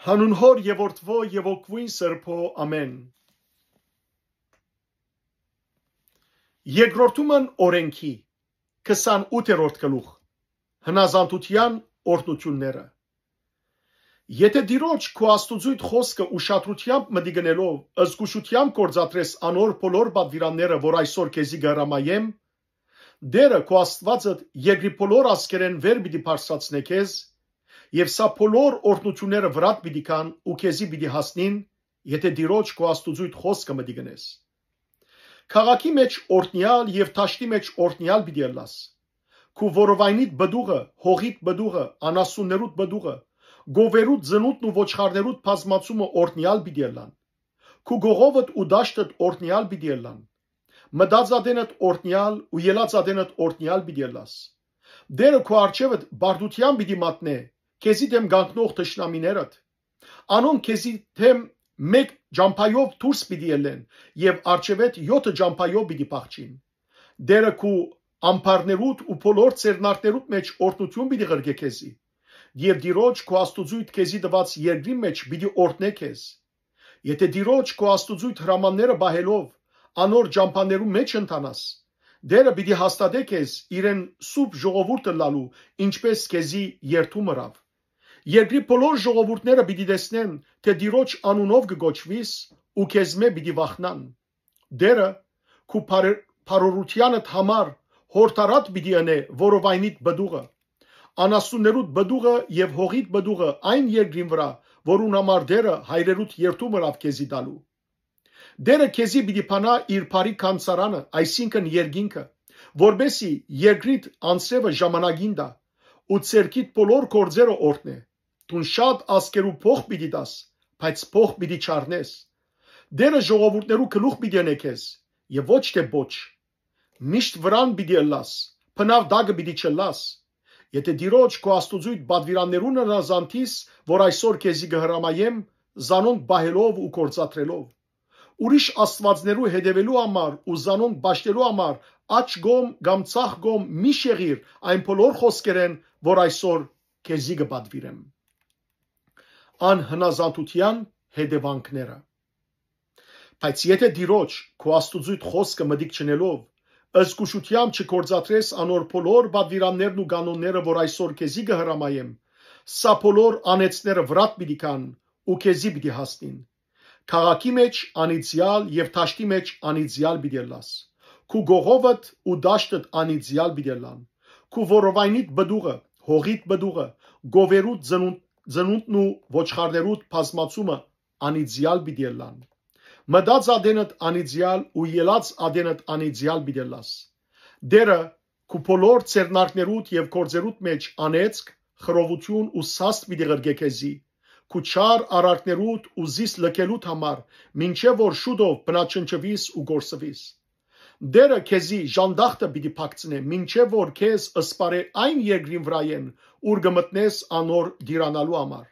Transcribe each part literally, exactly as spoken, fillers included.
Հանուն Հօր եւ Որդւոյ եւ Հոգւոյն Սրբոյ, ամէն։ Երկրորդումն օրէնքի, քսանութերորդ գլուխ, հնազանդութեան օրհնութիւնները։ Եթէ Տիրոջ քու Աստուծոյդ խօսքը ուշադրութեամբ մտիկ ընելով, զգուշութեամբ գործադրես անոր բոլոր պատուիրանները, որ այսօր քեզի կը հրամայեմ, Տէրը քու Աստուածդ երկրի բոլոր ազգերէն վեր պիտի բարձրացնէ քեզ, եւ սա բոլոր օրհնութիւնները վրադ պիտի գան ու քեզի պիտի հասնին, եթէ Տիրոջ քու Աստուծոյդ խօսքը մտիկ ընես։ Քաղաքի մէջ օրհնեալ եւ դաշտի մէջ օրհնեալ պիտի ըլլաս։ Քու որովայնիդ պտուղը, հողիդ պտուղը, անասուններուդ պտուղը, գովերուդ ծնունդն ու ոչխարներուդ բազմացումը օրհնեալ պիտի ըլլան։ Քու գողովդ ու դաշտդ օրհնեալ պիտի ըլլան։ Մտած ատենդ օրհնեալ ու ելած ատենդ օրհնեալ պիտի ըլլաս։ Տէրը քու առջեւդ բարդութեան պիտի մատնէ քեզի դէմ կանգնող թշնամիներդ։ Անոնք քեզի դէմ մէկ ճամբայով դուրս պիտի ելլեն եւ առջեւեդ եօթը ճամբայով պիտի փախչին։ Տէրը քու ամբարներուդ ու բոլոր ձեռնարկներուդ մէջ օրհնութիւն պիտի ղրկէ քեզի։ Եւ Տիրոջ քու Աստուծոյդ քեզի տուած երկրին մէջ պիտի օրհնէ քեզ։ Եթէ Տիրոջ քու Աստուծոյդ հրամանները պահելով, անոր ճամբաներու մէջ ընթանաս, Տէրը պիտի հաստատէ քեզ իրեն սուրբ ժողովուրդ ըլլալու, ինչպէս քեզի երդում ըրաւ։ Երկրի բոլոր ժողովուրդները պիտի տեսնեն, թէ Տիրոջ անունով կը կոչուիս ու քեզմէ պիտի վախնան։ Տէրը քու բարե-, բարօրութեանդ համար յորդառատ պիտի ընէ որովայնիդ պտուղը, անասուններուդ պտուղը եւ հողիդ պտուղը այն երկրին վրայ, որուն համար Տէրը հայրերուդ երդում ըրաւ քեզի տալու։ Տէրը քեզի պիտի բանայ իր բարի գանձարանը, այսինքն երկինքը, որպէսզի երկրիդ անձրեւը ժամանակին տայ ու ձեռքիդ բոլոր գործերը օրհնէ։ Դուն շատ ազգերու փոխ պիտի տաս, բայց փոխ պիտի չառնես։ Տէրը ժողովուրդներու գլուխ պիտի ընէ քեզ եւ ոչ թէ պոչ։ Միշտ վրան պիտի ըլլաս, բնաւ տակը պիտի չըլլաս։ Եթէ Տիրոջ քու Աստուծոյդ պատուիրաններուն հնազանդիս, որ այսօր քեզի կը հրամայեմ, զանոնք պահելով ու գործադրելով։ Ուրիշ աստուածներու հետեւելու համար ու զանոնք պաշտելու համար աջ կողմ կամ ձախ կողմ միշտ եղիր այն բոլոր խօսքերէն, որ այսօր քեզի կը պատուիրեմ։ Անհնազանդութեան հետեւանքները։ Բայց եթէ Տիրոջ քու Աստուծոյդ խօսքը մտիկ չընելով, զգուշութեամբ չգործադրես անոր բոլոր պատուիրաններն ու կանոնները, որ այսօր քեզի կը հրամայեմ, սա բոլոր անեծները վրադ պիտի գան ու քեզի պիտի հասնին։ Քաղաքի մէջ անիծեալ եւ դաշտի մէջ անիծեալ պիտի ըլլաս։ Քու գողովդ ու դաշտդ անիծեալ պիտի ըլլան։ Քու որովայնիդ պտուղը, հողիդ պտուղը, գովերուդ ծնունդ-, ծնունդն ու ոչխարներուդ բազմացումը անիծեալ պիտի ըլլան։ Մտած ատենդ անիծեալ ու ելած ատենդ անիծեալ պիտի ըլլաս։ Տէրը քու բոլոր ձեռնարկներուդ եւ գործերուդ մէջ անեծք, խռովութիւն ու սաստ պիտի ղրկէ քեզի, քու չար արարքներուդ ու զիս լքելուդ համար, մինչեւ որ շուտով բնաչնչուիս ու կորսուիս։ Տէրը քեզի ժանդախտը պիտի փակցնէ, մինչեւ որ քեզ սպառէ այն երկրին վրայէն, ուր կը մտնես անոր տիրանալու համար։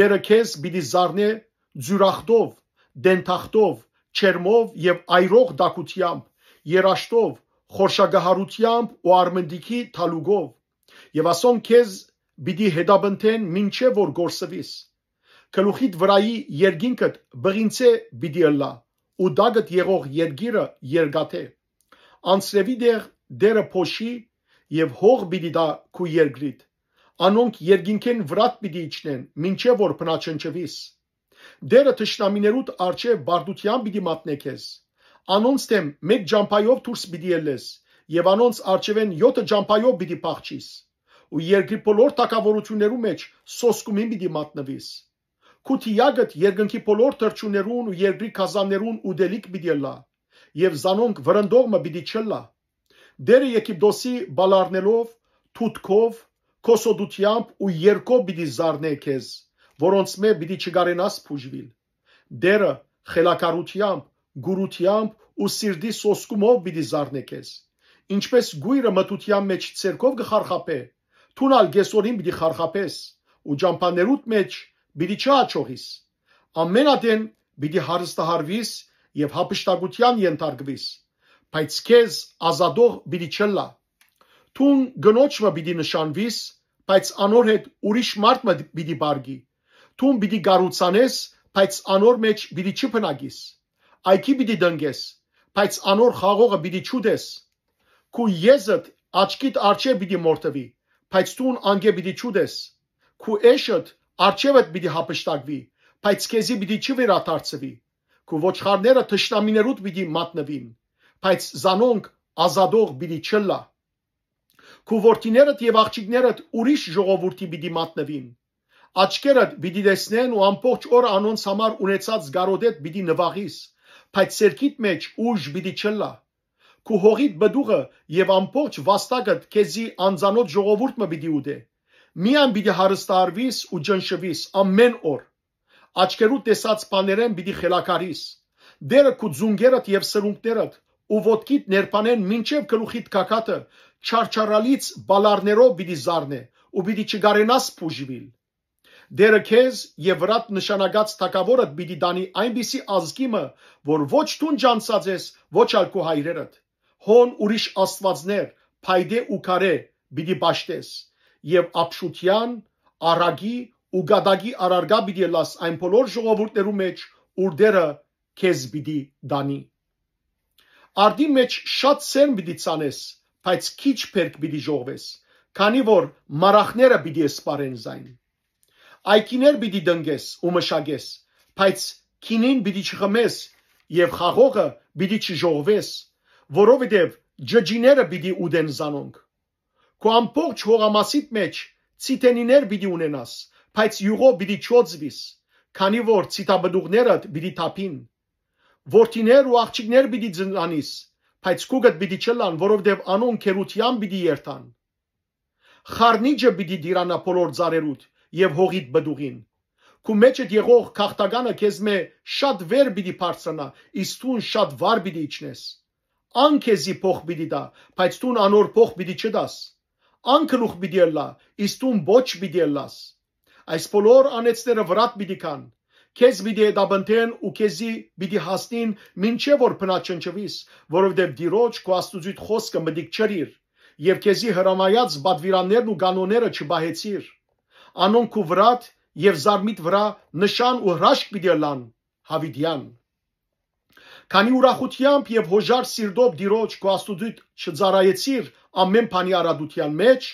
Տէրը քեզ պիտի զարնէ ձիւրախտով, դենթախտով, չերմով եւ այրող տաքութեամբ, երաշտով, խորշակահարութեամբ ու արմնտիքի թալուկով։ Եւ ասոնք քեզ պիտի հետապնդեն մինչեւ որ կորսուիս։ Գլուխիդ վրայի երկինքդ բղինցէ պիտի ըլլայ, ու տակդ եղող երկիրը երկաթէ։ Անձրեւի տեղ Տէրը փոշի եւ հող պիտի տայ քու երկրիդ։ Անոնք երկինքէն վրադ պիտի իջնեն, մինչեւ որ բնաչնչուիս։ Տէրը թշնամիներուդ առջեւ բարդութեան պիտի մատնէ քեզ։ Անոնց դէմ մէկ ճամբայով դուրս պիտի ելլես, եւ անոնց առջեւէն եօթը ճամբայով պիտի փախչիս, ու երկրի բոլոր թագաւորութիւններու մէջ սոսկումին պիտի մատնուիս։ Քու թիակդ երկնքի բոլոր թռչուններուն ու երկրի գազաններուն ուտելիք պիտի ըլլայ, եւ զանոնք վրընդող մը պիտի չըլլայ։ Տէրը Եգիպտոսի բալառներով, թութքով, քոսոտութեամբ ու երկով պիտի զարնէ քեզ, որոնցմէ պիտի չկարենաս բուժուիլ։ Տէրը խելագարութեամբ, կուրութեամբ ու սիրտի սոսկումով պիտի զարնէ քեզ։ Ինչպէս կոյրը մթութեան մէջ ցերկով կը խարխափէ, դուն ալ կէսօրին պիտի խարխափես ու ճամբաներուդ մէջ պիտի չհաջողիս։ Ամէն ատեն պիտի հարստահարուիս եւ յափշտակութեան ենթարկուիս, բայց քեզ ազատող պիտի չըլլայ։ Դուն կնոջ մը պիտի նշանուիս, բայց անոր հետ ուրիշ մարդ մը պիտի պառկի։ Դուն պիտի կառուցանես, բայց անոր մէջ պիտի չբնակես։ Այգի պիտի տնկես, բայց անոր խաղողը պիտի չուտես։ Քու եզդ աչքիդ առջեւ պիտի մորթուի, բայց դուն անկէ պիտի չուտես։ Քու էշդ առջեւդ պիտի յափշտակուի, բայց քեզի պիտի չվերադարձուի։ Քու ոչխարները թշնամիներուդ պիտի մատնուին, բայց զանոնք ազատող պիտի չըլլայ։ Քու որդիներդ եւ աղջիկներդ ուրիշ ժողովուրդի պիտի մատնուին։ Աչքերդ պիտի տեսնեն ու ամբողջ օրը անոնց համար ունեցած կարօտէդ պիտի նուաղիս, բայց սերքիդ մէջ ուժ պիտի չըլլայ։ Քու հողիդ պտուղը եւ ամբողջ վաստակդ քեզի անծանօթ ժողովուրդ մը պիտի ուտէ։ Միայն պիտի հարստահարուիս ու ճնշուիս ամէն օր։ Աչքերուդ տեսած բաներէն պիտի խելագարիս։ Տէրը քու ձունկերդ եւ սրունքներդ ու ոտքիդ ներբանէն մինչեւ գլուխիդ գագաթը չարչարալից բալարներով պիտի զարնէ ու պիտի չկարենաս բուժուիլ։ Տէրը քեզ եւ վրադ նշանակած թագաւորդ պիտի տանի այնպիսի ազգի մը, որ ոչ դուն ճանչցած ես, ոչ ալ քու հայրերդ։ Հոն ուրիշ աստուածներ, փայտե ու քարէ պիտի պաշտես եւ ապշութեան, առակի ու կատակի առարկայ պիտի ըլլաս այն բոլոր ժողովուրդներու մէջ, ուր Տէրը քեզ պիտի տանի։ Արտին մէջ շատ սերմ պիտի ցանես, բայց քիչ բերք պիտի ժողվես, քանի որ մարախները պիտի սպառեն զայն։ Այգիներ պիտի տնկես ու մշակես, բայց քինին պիտի չխմես եւ խաղողը պիտի չժողվես, որովհետեւ ջջիները պիտի ուտեն զանոնք։ Քու ամբողջ հողամասիդ մէջ ցիթենիներ պիտի ունենաս, բայց իւղով պիտի չօծուիս, քանի որ ցիթապտուղներդ պիտի թափին։ Որդիներ ու աղջիկներ պիտի ծնանիս, բայց քուկդ պիտի չըլլան, որովհետեւ անոնք գերութեան պիտի երթան։ Խառնիճը պիտի տիրանայ բոլոր ծառերուդ եւ հողիդ պտուղին։ Քու մէջդ եղող գաղթականը քեզմէ շատ վեր պիտի բարձրանայ, իսկ դուն շատ վար պիտի իջնես։ Ան քեզի փոխ պիտի տայ, բայց դուն անոր փոխ պիտի չտաս։ Ան գլուխ պիտի ըլլայ, իսկ դուն պոչ պիտի ըլլաս։ Այս բոլոր անեծները վրադ պիտի գան, քեզ պիտի հետապնդեն ու քեզի պիտի հասնին, մինչեւ որ բնաչնչուիս, որովհետեւ Տիրոջ քու Աստուծոյդ խօսքը մտիկ չըրիր, եւ քեզի հրամայած պատուիրաններն ու կանոնները չպահեցիր։ Անոնք քու վրադ եւ զարմիդ վրայ նշան ու հրաշք պիտի ըլլան յաւիտեան։ Քանի ուրախութեամբ եւ յօժար սիրտով Տիրոջ քու Աստուծոյդ չծառայեցիր ամէն բանի արատութեան մէջ,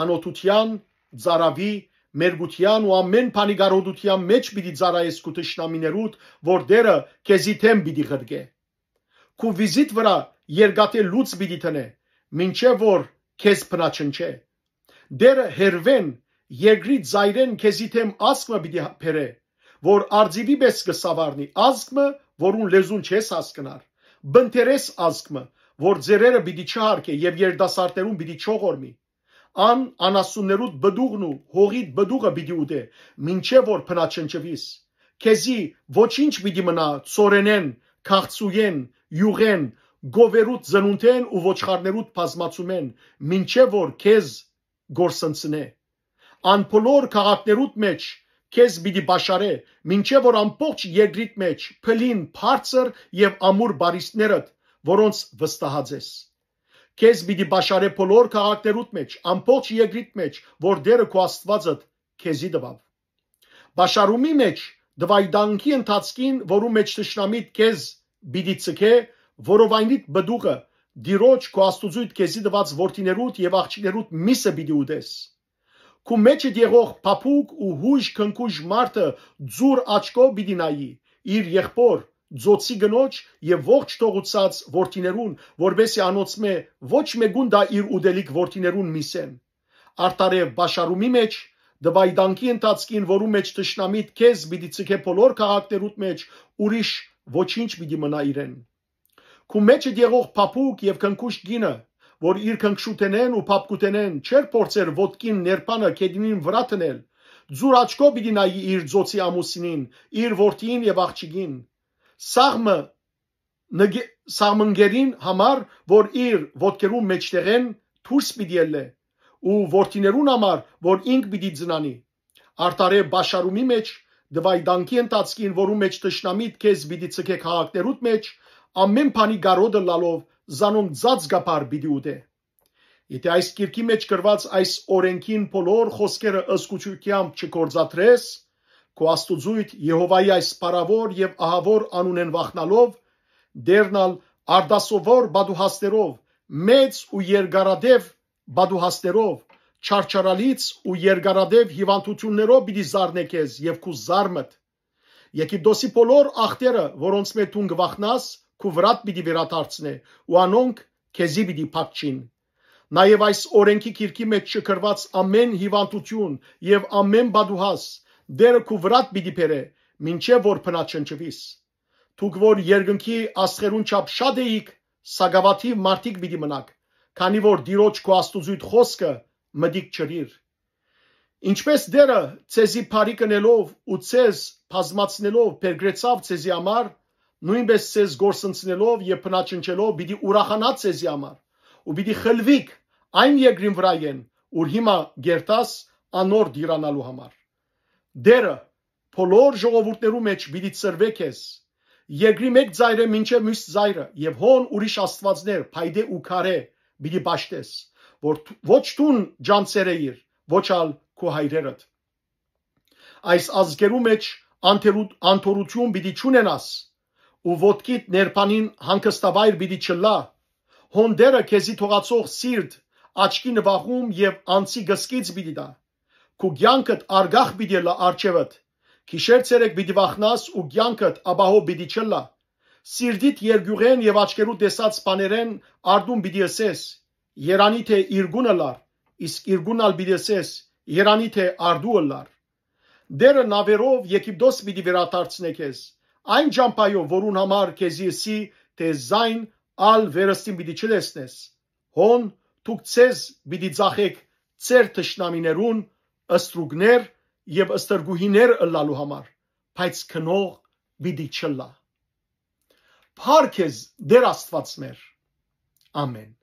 անօթութեան, ծարաւի, մերկութեան ու ամէն բանի կարօտութեան մէջ պիտի ծառայես քու թշնամիներուդ, որ Տէրը քեզի դէմ պիտի ղրկէ։ Քու վիզիդ վրայ երկաթէ լուծ պիտի դնէ, մինչեւ որ քեզ բնաչնչէ։ Տէրը հեռուէն, երկրի ծայրէն քեզի դէմ ազգ մը պիտի բերէ, որ արծիւի պէս կը սաւառնի, ազգ մը, որուն լեզուն չես հասկնար։ Բնտերես ազգ մը, որ ծերերը պիտի չհարկէ եւ երիտասարդներուն պիտի չողորմի։ Ան անասուններուդ պտուղն ու հողիդ պտուղը պիտի ուտէ, մինչեւ որ բնաչնչուիս։ Քեզի ոչինչ պիտի մնայ ծորենէն, քաղցուէն, իւղէն, գովերուդ ծնունդէն ու ոչխարներուդ բազմացումէն, մինչեւ որ քեզ կորսնցնէ։ Ան բոլոր քաղաքներուդ մէջ քեզ պիտի պաշարէ, մինչեւ որ ամբողջ երկրիդ մէջ փլին բարձր եւ ամուր բարիսներդ, որոնց վստահած ես։ Քեզ պիտի պաշարէ բոլոր քաղաքներուդ մէջ, ամբողջ երկրիդ մէջ, որ Տէրը քու Աստուածդ քեզի տուաւ։ Պաշարումի մէջ, դվայտանքի ընթացքին, որու մէջ թշնամիդ քեզ պիտի ցկէ, որովայնիդ պտուղը, Տիրոջ քու Աստուծոյդ քեզի տուած որդիներուդ եւ աղջիկներուդ միսը պիտի ուտես։ Քու մէջդ եղող փափուկ ու յոյժ քնքուշ մարդը ձուր աչքով պիտի նայի իր եղբոր, ծոցի կնոջ եւ ողջ թողուցած որդիներուն, որպէսզի անոնցմէ ոչ մէկուն տայ իր ուտելիք որդիներուն միսէն։ Արդարեւ պաշարումի մէջ, դվայտանքի ընթացքին, որու մէջ թշնամիդ քեզ պիտի ցկէ բոլոր քաղաքներուդ մէջ, ուրիշ ոչինչ պիտի մնայ իրեն։ Քու մէջդ եղող փափուկ եւ քնքուշ կինը, որ իր քնքշութենէն ու փափկութենէն չէր փորձեր ոտքին ներբանը գետինին վրայ դնել, ձուր աչքով պիտի նայի իր ծոցի ամուսինին, իր որդիին եւ աղջիկին։ Սաղ մը նգ-, սաղմնկերին համար, որ իր ոտքերուն մէջտեղէն դուրս պիտի ելլէ, ու որդիներուն համար, որ ինք պիտի ծնանի։ Արդարեւ պաշարումի մէջ, դվայտանքի ընթացքին, որու մէջ թշնամիդ քեզ պիտի ցկէ քաղաքներուդ մէջ, ամէն բանի կարօտը լալով, զանոնք ծածկաբար պիտի ուտէ։ Եթէ այս գիրքի մէջ գրուած այս օրէնքին բոլոր խօսքերը ըսկուչութեամբ չգործադրես, քու Աստուծոյդ Եհովայի այս փառաւոր եւ ահաւոր անունէն վախնալով, Տէրն ալ արտասովոր պատուհասներով, մեծ ու երկարատեւ պատուհասներով, չարչարալից ու երկարատեւ հիւանդութիւններով պիտի զարնէ քեզ եւ քու զարմդ։ Եգիպտոսի բոլոր ախտերը, որոնցմէ դուն կը վախնաս, քու վրադ պիտի վերադարձնէ ու անոնք քեզի պիտի փակչին։ Նաեւ այս օրէնքի գիրքի մէջ չգրուած ամէն հիւանդութիւն եւ ամէն պատուհաս Տէրը քու վրադ պիտի բերէ, մինչեւ որ բնաչնչուիս։ Դուք որ երկնքի աստղերուն չափ շատ էիք, սակաւաթիւ մարդիկ պիտի մնաք, քանի որ Տիրոջ քու Աստուծոյդ խօսքը մտիկ չըրիր։ Ինչպէս Տէրը ձեզի բարի կ'ընելով ու ձեզ բազմացնելով բերկրեցաւ ձեզի համար, նոյնպէս ձեզ կորսնցնելով եւ բնաչնչելով պիտի ուրախանայ ձեզի համար ու պիտի խլուիք այն երկրին վրայէն, ուր հիմա կ'երթաս անոր տիրանալու համար։ Տէրը բոլոր ժողովուրդներու մէջ պիտի ծռուէ քեզ, երկրի մէկ ծայրէ մինչեւ միւս ծայրը, եւ հոն ուրիշ աստուածներ փայտէ ու քարէ պիտի պաշտես, որ դ- ոչ դուն ջանցեր էիր, ոչ ալ քու հայրերդ։ Այս ազգերու մէջ անթերու- անթորութիւն պիտի չունենաս, ու ոտքիդ ներբանին հանգստավայր պիտի չըլլայ։ Հոն Տէրը քեզի թողածող սիրտ, աչքի նուախում եւ անցի կսկիծ պիտի տայ։ Քու կեանքդ արգախ պիտի ըլլայ առջեւդ։ Գիշեր ցերեկ պիտի վախնաս ու կեանքդ ապահով պիտի չըլլայ։ Սիրտիդ երկիւղէն եւ աչքերու տեսած բաներէն արտուն պիտի ըսես. «Երանի թէ իրկուն ըլլար», իսկ իրկունն ալ պիտի ըսես. «Երանի թէ արտու ըլլար»։ Տէրը նաւերով Եգիպտոս պիտի վերադարձնէ քեզ, այն ճամբայով, որուն համար քեզի ըսի թէ զայն ալ վերստին պիտի չտեսնես։ Հոն դուք ձեզ պիտի ձախէք ձեր թշնամիներուն ստրուկներ եւ ստրկուհիներ ըլլալու համար, բայց գնող պիտի չըլլայ։ Փառք քեզ, Տէր Աստուած մեր։ Ամէն։